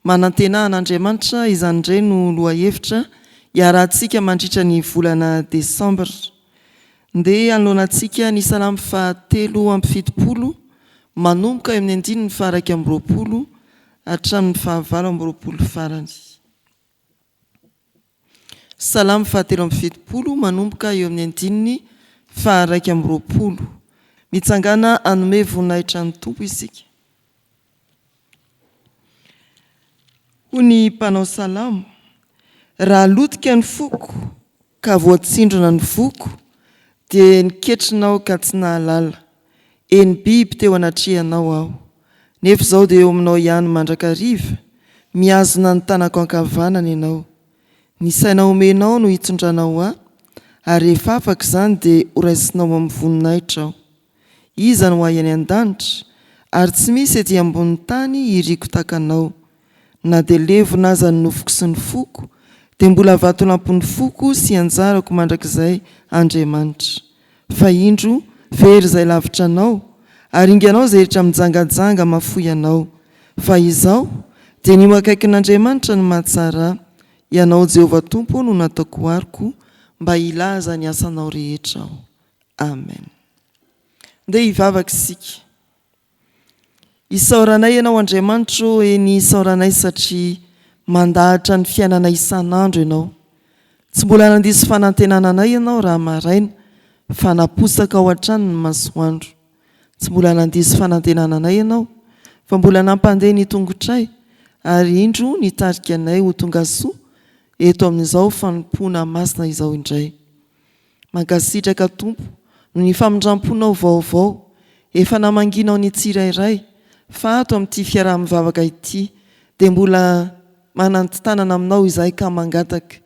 Manantena an'Andriamanitra, izany indray no lohahevitra iarahantsika mandritra ny volana desambra. Ndeha hanoloana antsika ny Salamo faha 73 manomboka eo amin'ny andininy faha 21 hatramin'ny faha 28 farany. Salamo faha 73 manomboka eo amin'ny andininy faha 21. Mitsangàna hanome voninahitra ny Tompo isika. Hoy ny mpanao salamo, Raha lotika ny foko ka voatsindrona ny voako, dia niketrina aho ka tsy nahalala, eny biby teo anatrehanao aho. Nefa izao dia eo aminao ihany mandrakariva, mihazona ny tanako ankavanana ianao. Ny saina omenao no hitondranao ahy, ary rehefa afaka izany dia horaisinao amin'ny voninahitra aho. Iza no ahy any an-danitra, ary tsy misy ety ambonin'ny tany iriko tahaka anao. Na dia levona aza ny nofoko sy ny foko, dia mbola vatolampon'ny foko sy anjarako mandrakizay Andriamanitra. Fa indro, very izay lavitra anao, ary inganao izay rehetra mijangajanga mahafoy anao. Fa izaho, dia ny ho akaikin'Andriamanitra no mahatsara ahy, Ianao Jehovah Tompo no nataoko ho aroko, mba hilaza ny asanao rehetra aho. Amen. Ndeha hivavaka isika. Isaoranay Ianao Andriamanitra ô, eny isaoranay satria mandahatra ny fiainanay isan'andro Ianao. Tsy mbola nandiso fanantenana anay Ianao raha maraina fa naposakao hatrany ny masoandro. Tsy mbola nandiso fanantenana anay Ianao fa mbola nampandeha ny tongotray ary indro nitarika anay ho tongasoa eto amin'izao fanompoana masina izao indray. Mankasitraka Tompo noho ny famindramponao vaovao efa namangianao ny tsirairay fa ato amin'ity fiaraha-mivavaka ity dia mbola mananti-tanana aminao izahay ka mangataka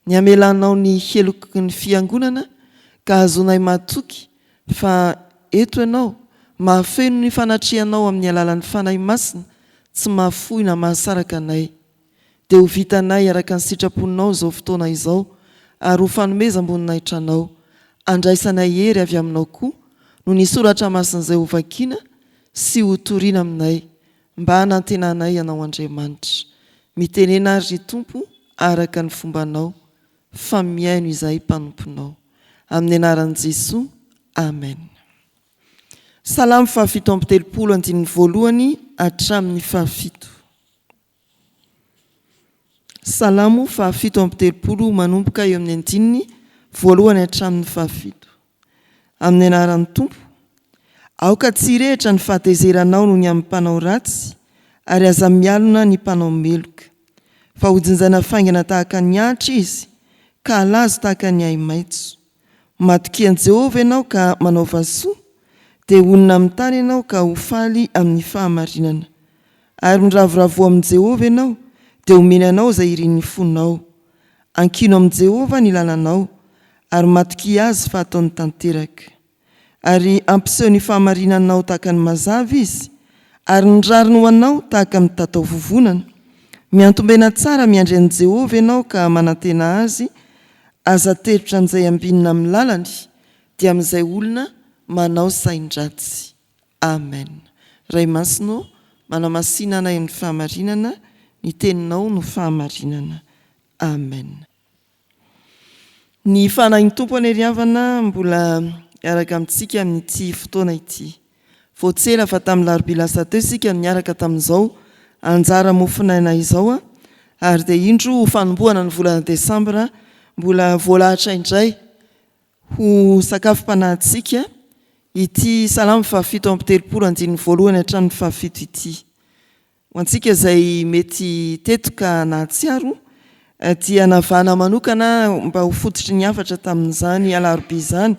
ny hamelanao ny heloky ny fiangonana ka hahazoanay matoky fa eto ianao mahafeno ny fanatrehanao amin'ny alalan'ny Fanahy Masina tsy mahafoy na mahasaraka anay. Dia ho vitanay araka ny sitraponao izao fotoana izao ary ho fanomezam-boninahitra Anao, andraisanay hery avy Aminao koa noho ny soratra masin'izay ho vakiana sy ho torina aminay mba hanantenanay Anao Andriamanitra. Mitenena ary ry Tompo araka ny fombanao fa mihaino izahay mpanomponao. Amin'ny anaran'i Jesoa, Amen. Salamo faha-37 andininy voalohany hatramin'ny fahafito. Salamo faha 37 manomboka eo amin'ny andininy voalohany hatramin'ny fahafito. Amin'ny anaran'ny Tompo, aoka tsy hirehitra ny fahatezeranao noho ny amin'ny mpanao ratsy, ary aza mialona ny mpanao meloka. Fa hojinjaina faingana tahaka ny ahitra izy, ka halazo tahaka ny ahi-maitso. Matokia an'i Jehovah ianao ka manaova soa, dia honina amin'ny tany ianao ka ho faly amin'ny fahamarinana. Ary miravoravoa amin'i Jehovah ianao, dia homeny anao izay irin'ny fonao. Ankino amin'i Jehovah ny lalanao, ary matokia azy fa hataony tanteraka. Ary hampiseho ny fahamarinanao tahaka ny mazava izy, ary ny rariny ho anao tahaka ny mitatao vovonana. Miantombena tsara miandry an'i Jehovah ianao ka manantena azy, aza teritra amin'izay ambinina amin'ny lalany, dia amin'izay olona manao sain-dratsy. Amen. Ray Masina ô, manamasina anay amin'ny fahamarinana, ny Teninao no fahamarinana. Amen. Ny Fanahin'ny Tompo anie ry havana mbola hiaraka amintsika amin'ity fotoana ity. Vao tsy ela fa tamin'ny larobia lasa teo isika no niaraka tamin'izao anjara mofon'aina izao ary dia indro ho fanombohana ny volana desambra mbola voalahatra indray ho sakafom-panahintsika ity Salamo faha-37 andininy voalohany hatramin'ny fahafito ity. Ho antsika izay mety teto ka nahatsiaro dia navahana manokana mba ho fototry ny hafatra tamin'izany alarobia izany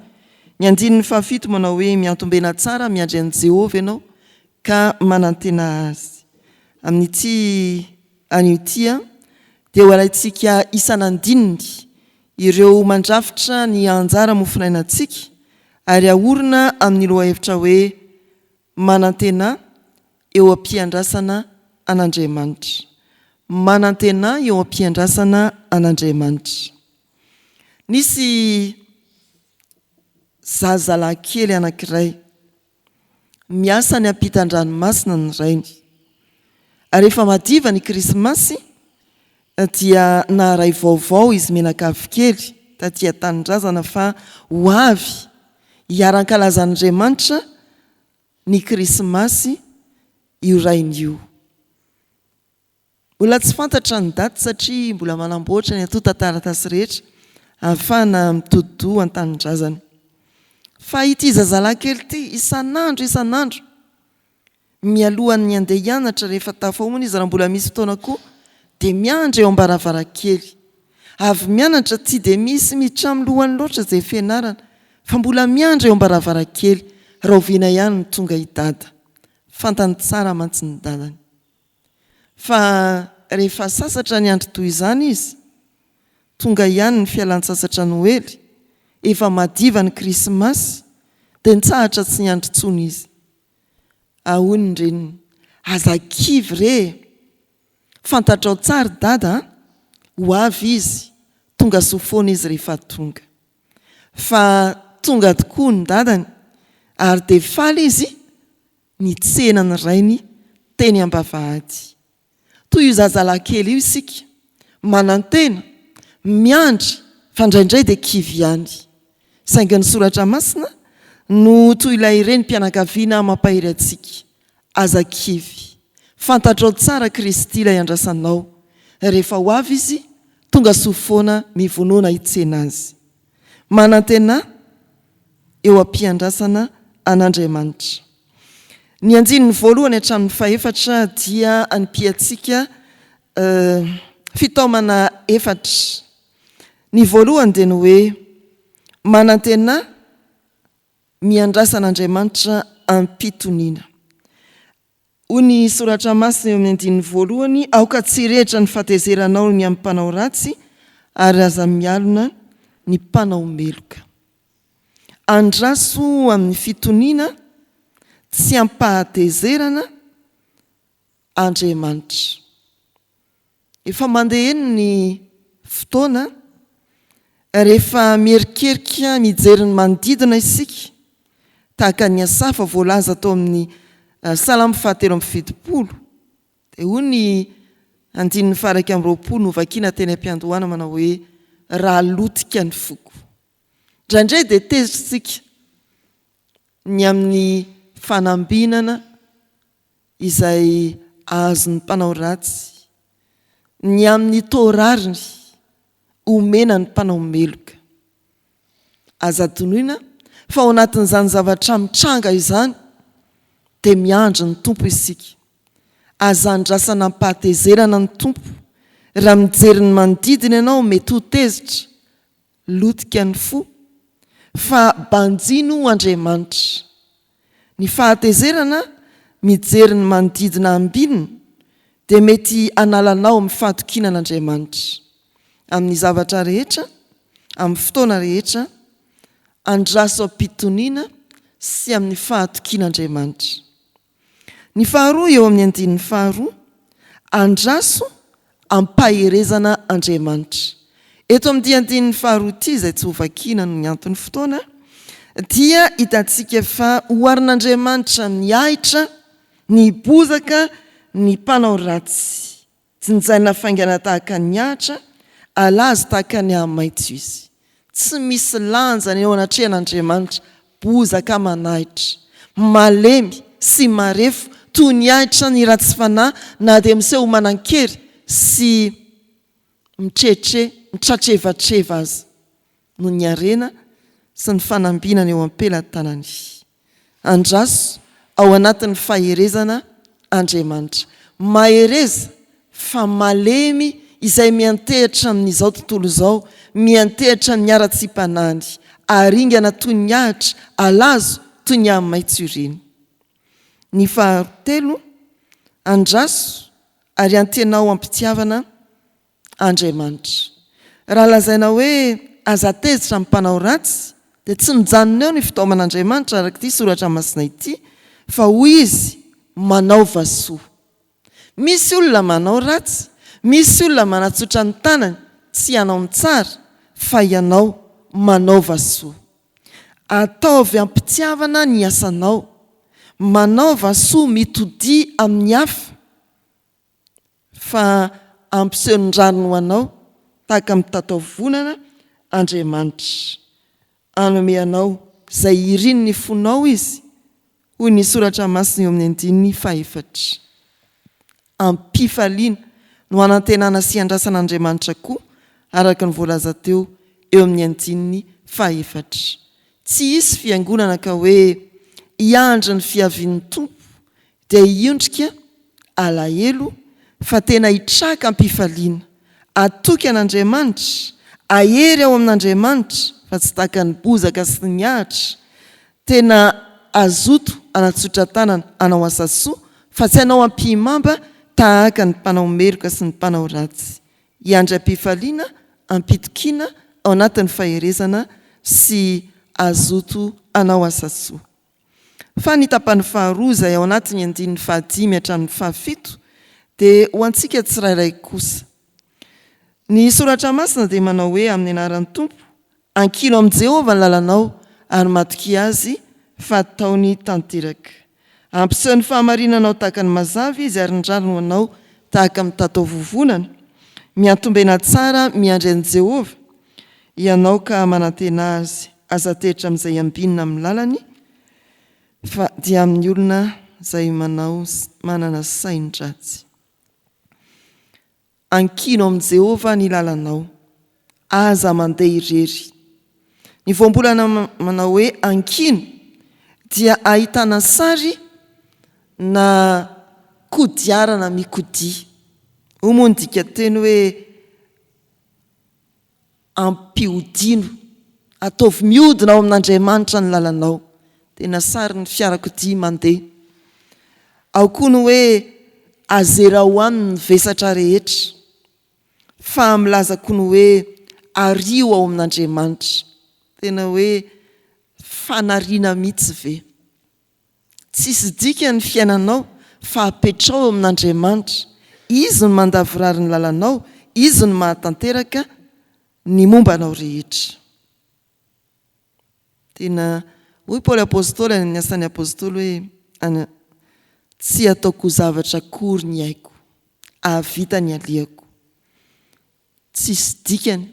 ny andininy fahafito manao hoe miantombena tsara miandry an'i Jehovah ianao ka manantena azy. Amin'ity anio ity dia ho alaintsika isan'andininy ireo mandrafitra ny anjara mofonainantsika ary ahorina amin'ny lohahevitra hoe Manantenà eo am-piandrasana an'Andriamanitra. Manantenà eo am-piandrasana an'Andriamanitra. Nisy zazalahy kely anankiray miasa any ampitan-dranomasina ny rainy. Ary rehefa madiva ny Krismasy dia naharay vaovao izy mianakavy kely taty an-tanindrazana fa ho avy hiara-hankalaza an'Andriamanitra ny Krismasy io rainy io. Mbola tsy fantatra ny daty satria mbola manamboatra ny antontan-taratasy rehetra ahafahana mitodi-doha an-tanindrazana. Fa ity zazalahy kely ity, isan'andro isan'andro, mialohan'ny handeha hianatra rehefa tafahoana izy raha mbola misy fotoana koa dia miandry eo am-baravarankely. Avy mianatra tsy dia misy miditra amin'ny lohany loatra izay fianarana fa mbola miandry eo am-baravarankely rahoviana ihany no tonga i dada. Fantany tsara mantsy ny dadany. Fa rehefa sasatra niandry toy izany izy, tonga ihany ny fialan-tsasatra Noely, efa madiva ny Krismasy, dia nitsahatra tsy niandry intsony izy. Ah hoy ny reniny, aza kivy re e! Fantatrao tsara i Dada a! Ho avy izy, tonga soa foana izy rehefa tonga. Fa tonga tokoa ny dadany ary dia faly izy nitsena ny rainy teny am-bavahady. Toy io zazalahy kely io isika, manantena, miandry fa indraindray dia kivy ihany. Saingy ny Soratra Masina no toy ilay renim-pianakaviana mampahery antsika, Aza kivy. Fantatrao tsara Kristy ilay andrasanao. Rehefa ho avy Izy, tonga soa foana mivonona hitsena Azy. Manantenà eo am-piandrasana an'Andriamanitra. Ny andininy voalohany hatramin'ny fahefatra dia anipìantsika fitaomana efatra. Ny voalohany dia ny hoe manantenà miandrasa an'Andriamanitra am-pitoniana. Hoy ny Soratra Masina eo amin'ny andininy voalohany, Aoka tsy hirehitra ny fahatezeranao ny amin'ny mpanao ratsy, ary aza mialona ny mpanao meloka. Andraso amin'ny fitoniana tsy am-pahatezerana Andriamanitra. Efa mandeha eny ny fotoana, rehefa mierikerika mijery ny manodidina isika, tahaka an'i Asafa voalaza tao amin'ny Salamo fahatelo amby 70, dia hoy ny andininy faha-21 novakina teny am-piandohana manao hoe, Raha lotika ny foko. Indraindray dia tezitra isika ny amin'ny fanambinana izay azon'ny mpanao ratsy, ny amin'ny tô rariny omena ny mpanao meloka. Aza adinoina fa ao anatin'izany zavatra mitranga izany dia miandry ny Tompo isika. Aza andrasana am-pahatezerana ny Tompo. Raha mijery ny manodidina ianao mety ho tezitra, lotika ny fo, fa banjino Andriamanitra. Ny fahatezerana mijery ny manodidina ambinina dia mety hanala anao amin'ny fahatokiana an'Andriamanitra. Amin'ny zavatra rehetra, amin'ny fotoana rehetra, andraso am-pitoniana sy amin'ny fahatokiana Andriamanitra. Ny faharoa eo amin'ny andininy faharoa, andraso am-paherezana Andriamanitra. Eto amin'ity andininy faharoa ity izay tsy hovakiana noho ny anton'ny fotoana dia hitantsika fa oharin'Andriamanitra amin'ny ahitra ny bozaka ny mpanao ratsy. Jinjaina faingana tahaka ny ahitra, alazo tahaka ny ahi-maitso izy. Tsy misy lanjany eo anatrehan'Andriamanitra, bozaka aman'ahitra. Malemy sy marefo toy ny ahitra ny ratsy fanahy na dia miseho ho manan-kery sy mitretre, mitratrevatreva aza, noho ny harena sy ny fanambinana eo am-pelatanany. Andraso ao anatin'ny faherezana Andriamanitra. Mahereza fa malemy izay miantehitra amin'izao tontolo izao, miantehitra amin'ny haratsiam-panahiny. Aringana toy ny ahitra, alazo toy ny ahi-maitso ireny. Ny fahatelo, andraso ary antenao am-pitiavana Andriamanitra. Raha lazaina hoe aza tezitra amin'ny mpanao ratsy, dia tsy mijanona eo ny fitaoman'Andriamanitra araka ity soratra masina ity, fa hoy Izy, manaova soa. Misy olona manao ratsy, misy olona manatsotra ny tanany tsy hanao ny tsara, fa ianao manaova soa. Ataovy am-pitiavana ny asanao. Manaova soa mitodia amin'ny hafa. Fa hampiseho ny rariny ho anao tahaka ny mitatao volana Andriamanitra. Hanome anao izay irin'ny fonao Izy, hoy ny Soratra Masina eo amin'ny andininy fahefatra. Am-pifaliana no anantenana sy iandrasana Andriamanitra koa, araka ny voalaza teo eo amin'ny andininy fahefatra. Tsy hisy fiangonana ka hoe hiandry ny fiavian'ny Tompo dia hiondrika alahelo fa tena hitraka am-pifaliana, hatoky an'Andriamanitra, hahery ao amin'Andriamanitra fa tsy tahaka ny bozaka sy ny ahitra, tena hazoto hanatsotra tanana hanao asa soa fa tsy hanao ampihimamba tahaka ny mpanao meloka sy ny mpanao ratsy. Hiandry am-pifaliana, am-pitokiana ao anatin'ny faherezana sy hazoto hanao asa soa. Fa ny tapany faharoa izay ao anatin'ny andininy fahadimy hatramin'ny fahafito dia ho antsika tsirairay kosa. Ny Soratra Masina dia manao hoe amin'ny anaran'ny Tompo, Ankino amin'i Jehovah ny lalanao ary matokia Azy fa hataony tanteraka. Hampiseho ny fahamarinanao tahaka ny mazava Izy ary ny rariny ho anao tahaka ny mitatao vovonana. Miantombena tsara miandry an'i Jehovah ianao ka manantena Azy. Aza teritra amin'izay ambinina amin'ny lalany fa dia amin'ny olona izay manao manana sain-dratsy. Ankino amin'i Jehovah ny lalanao. Aza mandeha irery. Ny voambolana manao hoe ankino dia ahitana sary na kodiarana mikodia. Hoy moa ny dikanteny hoe Ampihodino, ataovy mihodina ao amin'Andriamanitra ny lalanao. Tena sarin'ny fiarakodia mandeha. Ao koa ny hoe azerao aminy ny vesatra rehetra. Fa milaza koa ny hoe ario ao amin'Andriamanitra. Tena hoe fanariana mihitsy ve? Tsisy dikany ny fiainanao fa apetrao eo amin'Andriamanitra. Izy no mandavorary ny lalanao, Izy no mahatanteraka ny momba anao rehetra. Tena hoy Paoly Apostoly any amin'ny Asan'ny Apostoly hoe, Any, tsy ataoko ho zavatra akory ny aiko, hahavita ny alehako. Tsisy dikany,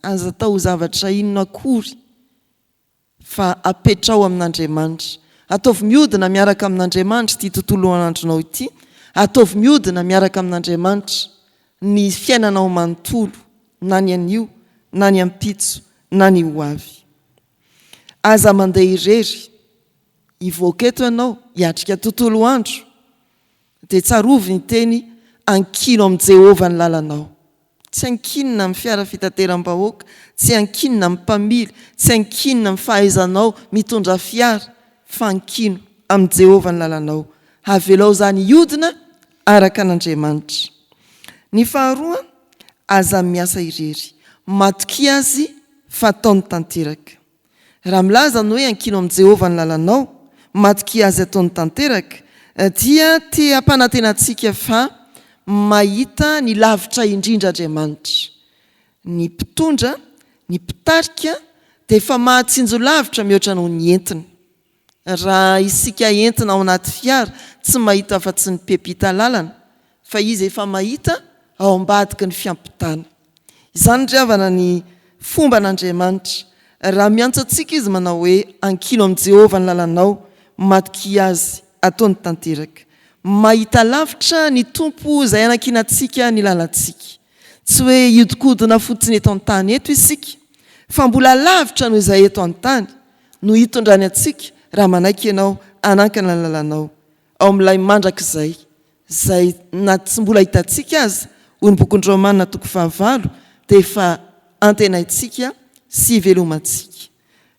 aza atao ho zavatra inona akory. Fa apetraho amin'Andriamanitra. Ataovy mihodina miaraka amin'Andriamanitra ity tontolo andronao ity. Ataovy mihodina miaraka amin'Andriamanitra ny fiainanao manontolo, na ny anio, na ny ampitso, na ny ho avy. Aza mandeha irery. Hivoaka eto ianao, hiatrika tontolo andro. Dia tsarovy ny teny, Ankino amin'i Jehovah ny lalanao. Tsy ankinina amin'ny fiara fitateram-bahoaka, tsy ankinina amin'ny mpamily, tsy ankinina amin'ny fahaizanao mitondra fiara, fa ankino amin'i Jehovah ny lalanao. Avelao izany hiodina araka an'Andriamanitra. Ny faharoa, aza miasa irery. Matokia Azy fa ataony tanteraka. Raha milaza ny hoe ankino amin'i Jehovah ny lalanao, matokia azy ataony tanteraka, dia te hampanantena antsika fa mahita ny lavitra indrindra Andriamanitra. Ny mpitondra, ny mpitarika dia efa mahatsinjo lavitra mihoatra noho ny entina. Raha isika entina ao anaty fiara, tsy mahita afa-tsy ny mpepita lalana, fa izy efa mahita ao ambadiky ny fiampitana. Izany ry havana ny fomban'Andriamanitra. Raha miantso antsika Izy manao hoe, Ankino amin'i Jehovah ny lalanao, matokia Azy, ataony tanteraka. Mahita lavitra ny Tompo izay anankinantsika ny lalantsika. Tsy hoe hiodikodina fotsiny eto an-tany eto isika, fa mbola lavitra noho izay eto an-tany no hitondrany antsika raha manaiky ianao hanankina ny lalanao ao amin'ilay mandrakizay izay na tsy mbola hitantsika aza, hoy ny bokin'ny Romana toko fahavalo, dia efa antenaintsika sy ivelomantsika.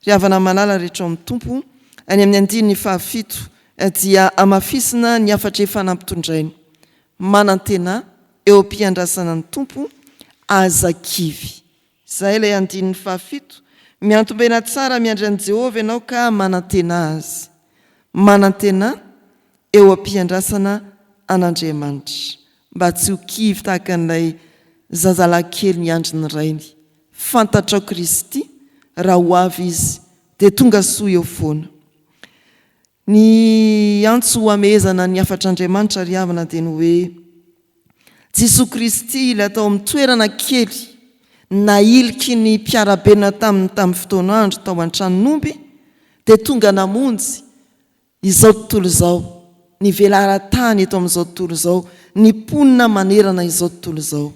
Ry havana malala rehetra ao amin'ny Tompo, any amin'ny andininy fahafito dia hamafisina ny hafatra efa nampitondraina. Manantenà eo am-piandrasana ny Tompo, aza kivy. Izay ilay andininy fahafito, Miantombena tsara miandry an'i Jehovah ianao ka manantenà azy. Manantenà eo am-piandrasana an'Andriamanitra, mba tsy ho kivy tahaka an'ilay zazalahy kely niandry ny rainy. Fantatrao Kristy, raha ho avy Izy, dia tonga soa eo foana. Ny antso hamehezana ny hafatr'Andriamanitra ry havana dia ny hoe. Jesoa Kristy ilay tao amin'ny toerana kely nailiky ny mpiara-belona taminy tamin'ny fotoan'andro tao an-tranon'omby dia tonga namonjy izao tontolo izao, ny velaran-tany eto amin'izao tontolo izao, ny mponina manerana izao tontolo izao.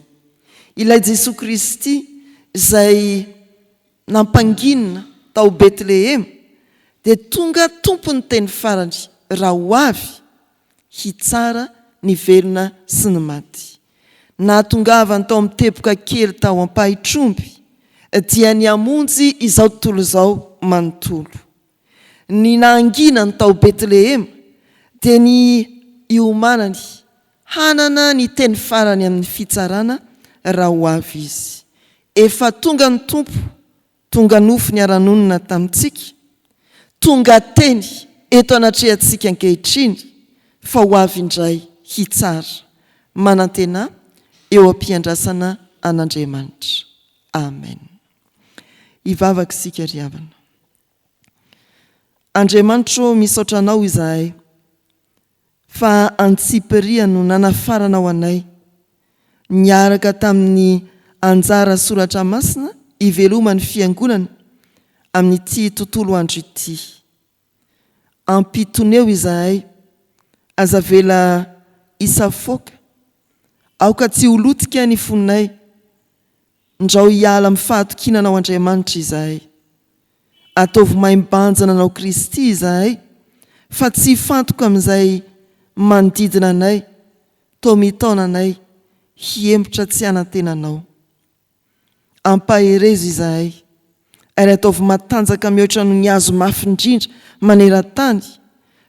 Ilay Jesoa Kristy izay nampanginina tao Betlehema dia tonga Tompon'ny teny farany raha ho avy hitsara ny velona sy ny maty. Nahatongavany tao amin'ny teboka kely tao Ampahitromby dia ny hamonjy izao tontolo izao manontolo. Ny nahanginany tao Betlehema dia ny hiomanany hanana ny teny farany amin'ny fitsarana raha ho avy Izy. Efa tonga ny Tompo, tonga nofo niara-nonina tamintsika, tonga teny eto anatrehantsika ankehitriny fa ho avy indray hitsara. Manantenà eo am-piandrasana an'Andriamanitra. Amen. Hivavaka isika ry havana. Andriamanitro ô, misaotra Anao izahay fa antsipiriany no nanafaranao anay niaraka tamin'ny anjara soratra masina iveloman'ny Fiangonana amin'ity tontolo andro ity. Ampitoneo izahay, aza avela hisafoaka, aoka tsy ho lotika ny fonay, Ndrao hiala amin'ny fahatokiana Anao Andriamanitra izahay. Ataovy mahay mibanjina Anao Kristy izahay fa tsy hifantoka amin'izay manodidina anay toa mitaona anay hihemotra tsy hanantena Anao. Ampaherezo izahay ary ataovy matanjaka mihoatra noho ny hazo mafy indrindra maneran-tany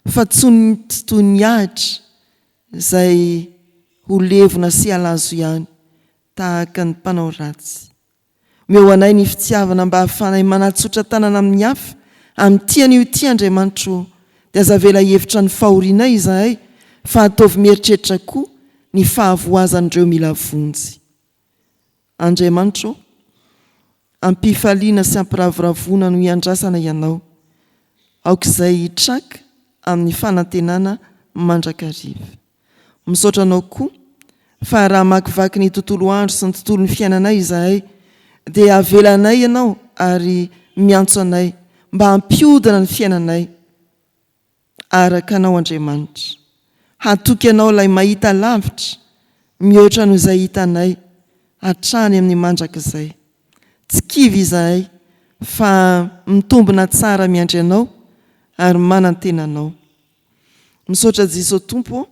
fa tsy toy ny ahitra izay ho levona sy halazo ihany tahaka ny mpanao ratsy. Omeo anay ny fitiavana mba hahafahanay manatsotra tanana amin'ny hafa amin'ity anio ity Andriamanitra ô, dia aza avela hihevitra ny fahorianay izahay fa ataovy mieritreritra koa ny fahavoazan'ireo mila vonjy. Andriamanitra ô, am-pifaliana sy am-piravoravoana no iandrasana Ianao, aoka izay hitraka amin'ny fanantenana mandrakariva. Misaotra Anao koa fa raha hamakivaky ny tontolo andro sy ny tontolon'ny fiainanay izahay dia avelanay Ianao ary miantso anay mba hampiodina ny fiainanay araka Anao Andriamanitra. Hatoky Anao ilay mahita lavitra mihoatra noho izay hitanay hatrany amin'ny mandrakizay. Tsy kivy izahay fa mitombina tsara miandry Anao ary manantena Anao. Misaotra Jeso Tompo ô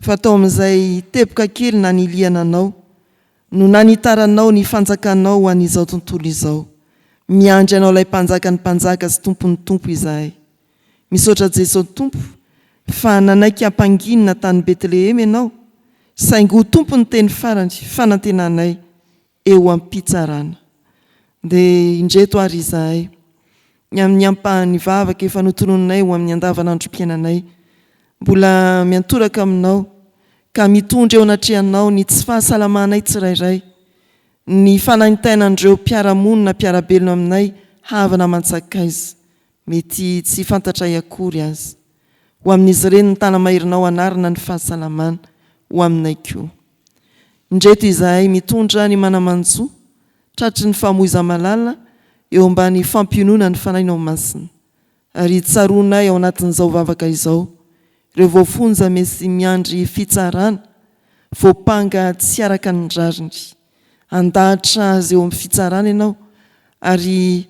fa tao amin'izay teboka kely nanilihana Anao no nanitaranao ny fanjakanao ho an'izao tontolo izao. Miandry Anao ilay Mpanjakan'ny mpanjaka sy Tompon'ny tompo izahay. Misaotra Jeso Tompo fa nanaiky hampanginina tany Betlehema Ianao saingy ho Tompon'ny teny farany fanantenanay eo am-pitsarana. Dia indreto ary izahay, ny amin'ny ampahan'ny vavaka efa notononinay ho amin'ny andavanandrom-piainanay, mbola miantoraka aminao ka mitondra eo anatrehanao ny tsy fahasalamanay tsirairay, ny fanaintainan'ireo mpiara-monina mpiara-belona aminay havana aman-tsakaiza, mety tsy fantatray akory aza. Ho amin'izy ireny ny tana-maherinao hanarina ny fahasalamana, ho aminay koa. Indreto izahay mitondra ny mana-manjo tratry ny famoiza-malala eo ambany fampiononan'ny Fanahinao Masina. Ary tsaroanay ao anatin'izao vavaka izao ireo voafonja mesy miandry fitsarana, voampanga tsy araka ny rariny. Handahatra azy eo amin'ny fitsarana Ianao ary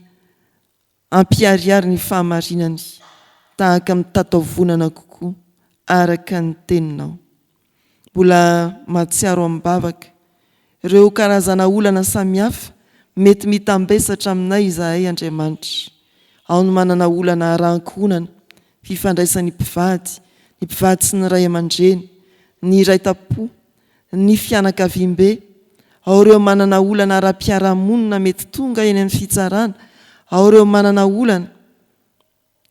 Hampiharihary ny fahamarinany tahaka mitataovonana kokoa araka ny teninao. Mbola mahatsiaro amim-bavaka ireo karazana olana samihafa mety mitambesatra aminay izahay Andriamanitra. Ao ny manana olana ara-ankohonana, fifandraisan'ny mpivady, ny mpivady sy ny ray aman-dreny, ny iray tam-po, ny fianakaviambe, ao ireo manana olana ara-piarahamonina mety tonga eny amin'ny fitsarana, ao ireo manana olana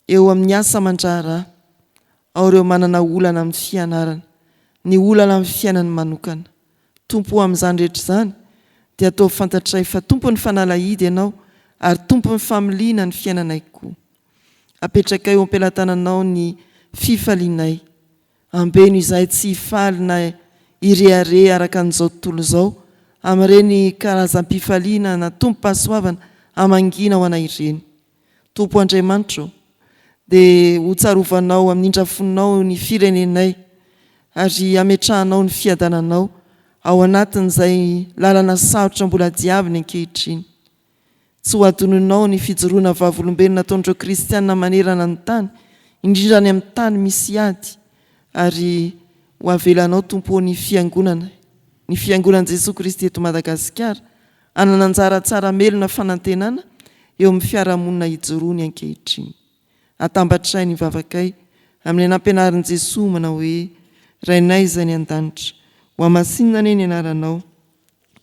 eo amin'ny asa aman-draharaha, ao ireo manana olana amin'ny fianarana, ny olana amin'ny fiainany manokana. Tompo o amin'izany rehetra izany dia ataovy fantatray fa Tompon'ny fanalahidy Ianao ary Tompon'ny familiana ny fiainanay koa. Apetrakay eo am-pelatananao ny fifalianay. Ambeno izahay tsy hifaly na hirehareha araka an'izao tontolo izao amin'ireny karazam-pifaliana na tombom-pahasoavana hamangiana ho anay ireny. Tompo Andriamanitra ô, dia ho tsarovanao amin'ny indrafonao ny firenenay ary hametrahanao ny fiadananao ao anatin'izay lalana sarotra mbola diaviny ankehitriny. Tsy ho adinonao ny fijoroana vavolombelona ataon'ireo kristiana manerana ny tany, indrindra any amin'ny tany misy ady, ary ho avelanao Tompo ô ny Fiangonana, ny Fiangonan'i Jesoa Kristy eto Madagasikara, hanana anjara tsara melona fanantenana eo amin'ny fiarahamonina ijoroany ankehitriny. Atambatray ny vavakay amin'ilay nampianarin'i Jesoa manao hoe, Rainay izay any an-danitra, hohamasinina anie ny anaranao,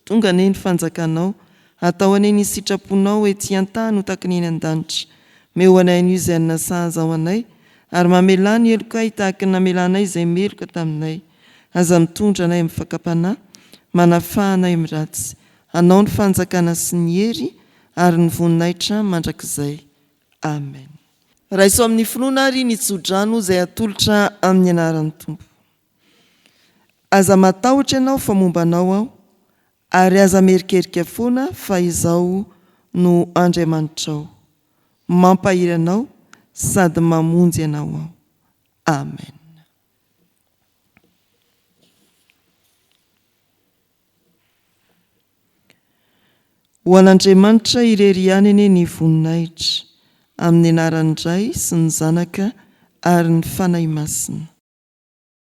Tonga anie ny fanjakanao, atao anie ny sitraponao ety an-tany ho taky ny eny an-danitra. Meo anay anio izay hanina sahaza ho anay, ary mamelà ny helokay tahaky ny namelanay izay meloka taminay. Aza mitondra anay amin'ny fakam-panahy, manafaha anay amin'ny ratsy. Anao ny fanjakana sy ny hery ary ny voninahitra mandrakizay. Amen. Raiso amin'ny finoana ary ny tsodrano izay atolotra amin'ny anaran'ny Tompo. Aza matahotra ianao fa momba anao aho, ary aza mierikerika foana fa izaho no Andriamanitrao. Mampahery anao sady mamonjy anao aho. Amen. Ho an'Andriamanitra irery ihany anie ny voninahitra, amin'ny anaran'ny Ray sy ny Zanaka ary ny Fanahy Masina.